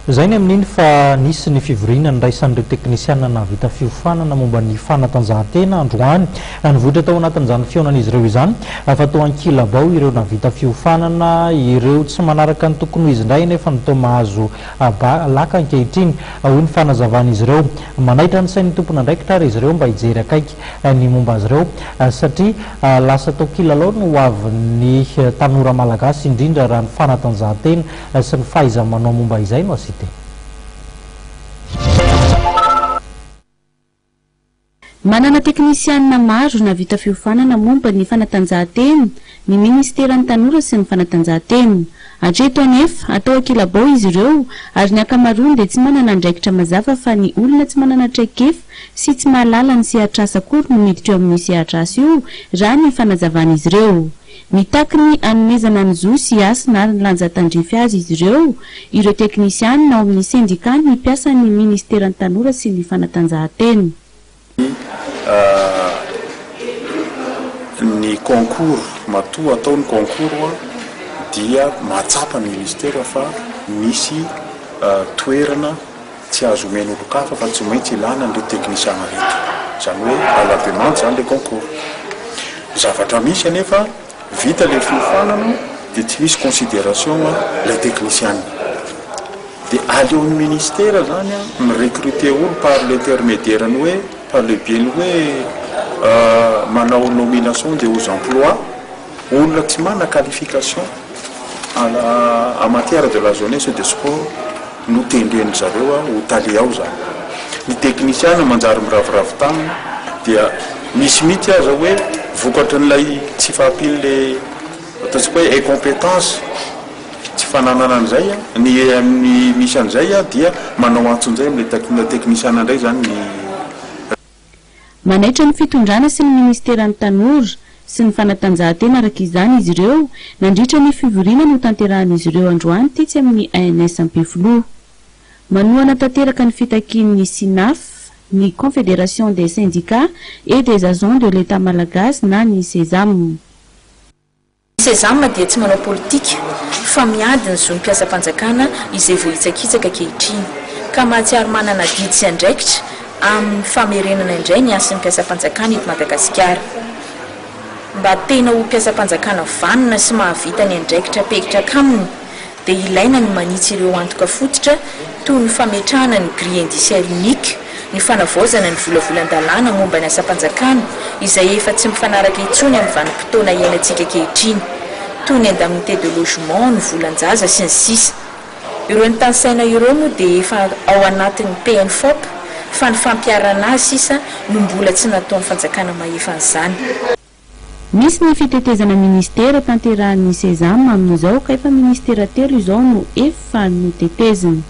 Izay ny amin'iny fa nisy ny fivoriana niraisan'ireo teknisiana nahavita fiofanana momba ny fanatanjahantena androany. Nivoitra tao anatin'izany fihaonan'izy ireo izany fa toa ankilabao ireo nahavita fiofanana ireo. Tsy manaraka ny tokony ho izy indray anefa no toa mahazo laka ankehitriny, hoy ny fanazavan'izy ireo. Manaitra ny sain'ny tompon'andraikitra ary izy ireo mba hijery akaiky ny momba azy ireo satria lasa atao kilalao ny hoavin'ny tanora malagasy indrindra raha ny fanatanjahantena sy ny fahaiza-manao momba izay no asian-teny. Manana teknisianina maro nahavita fiofanana momba ny fanatanjahantena ny minisiteran'ny Tanora sy ny fanatanjahantena. Hatreto anefa, atao ankilabao izy ireo ary ny ankamaroany dia tsy manana andraikitra mazava fa ny olona tsy manana traikefa sy tsy mahalala ny sehatr'asa akory no miditra eo amin'io sehatr'asa io raha ny fanazavan'izy ireo. Mitaky ny hanomezana ny zo sy hasina ary ny lanja tandrify azy izy ireo, ireo teknisianina ao amin'ny sendikan'ny mpiasan'ny minisiteran'ny Tanora sy ny fanatanjahantena. Ny concours, matoa atao ny concours dia mahatsapa ny ministera fa misy toerana tsy azo omena olon-kafa fa tsy maintsy ilana an'ireto teknisiana ireto. Izany hoe à la demande izany ilay concours. Ny zavatra misy anefa, vita ilay fiofanana dia tsy misy considération ilay teknisiana. Dia aleon'ny ministera izany mi-recruter olo par l'intermédiaire ny hoe, par le biais ny hoe manao nomination des hauts emplois, olona tsy manana qualification à la en matière de la jeunesse et de sport. no tendren-dry zareo ho tale ao izany. Ny teknisiana manjary miraviravy tanana dia misy mihitsy aza hoe vokatrin'ilay tsy fahampian'ilay ataontsika hoe incompétence, tsy fananana an'izay, ny amin'ny misy an'izay dia manao antso indray amin'ilay teknisiana indray izany ny. Manaitra ny fitondrana sy ny minisiteran'ny Tanora sy ny fanatanjahantena araka izany izy ireo nandritra ny fivoriana notanterahan'izy ireo androany tetsy amin'ny ANS Ampefiloha. Manohana tanteraka ny fitakian'ny Synaf, ny Confédération des syndicats et des agents de l'Etat malagasy na ny Sesam. Ny Sesam dia tsy manao politika fa miady ny zon'ny mpiasam-panjakana izay voahitsakitsaka ankehitriny, ka mahatsiaro manana adidy sy andraikitra amin'ny famerenana indray ny hasin'ny mpiasam-panjakana eto Madagasikara. Mba tena ho mpiasam-panjakana vanona sy mahavita ny andraikitra apetraka aminy dia ilaina ny manitsy ireo antoka fototra toy ny fametrahana ny grille indiciaire unique, ny fanavaozana ny volavolan-dalàna momba ny asam-panjakana izay efa tsy mifanaraka intsony amin'ny vanim-potoana iainantsika ankehitriny, toy ny indemnité de logement, ny volan-jaza, sy ny sisa Ireo notanisaina ireo moa dia efa ao anatin'ny PNFOP fa ny fampiharana azy sisa no mbola tsy nataon'ny fanjakana mahefa an'izany. Misy ny fitetezana ministera tanterahin'ny Sesam amin'izao ka efa ministera telo izao no efa notetezina.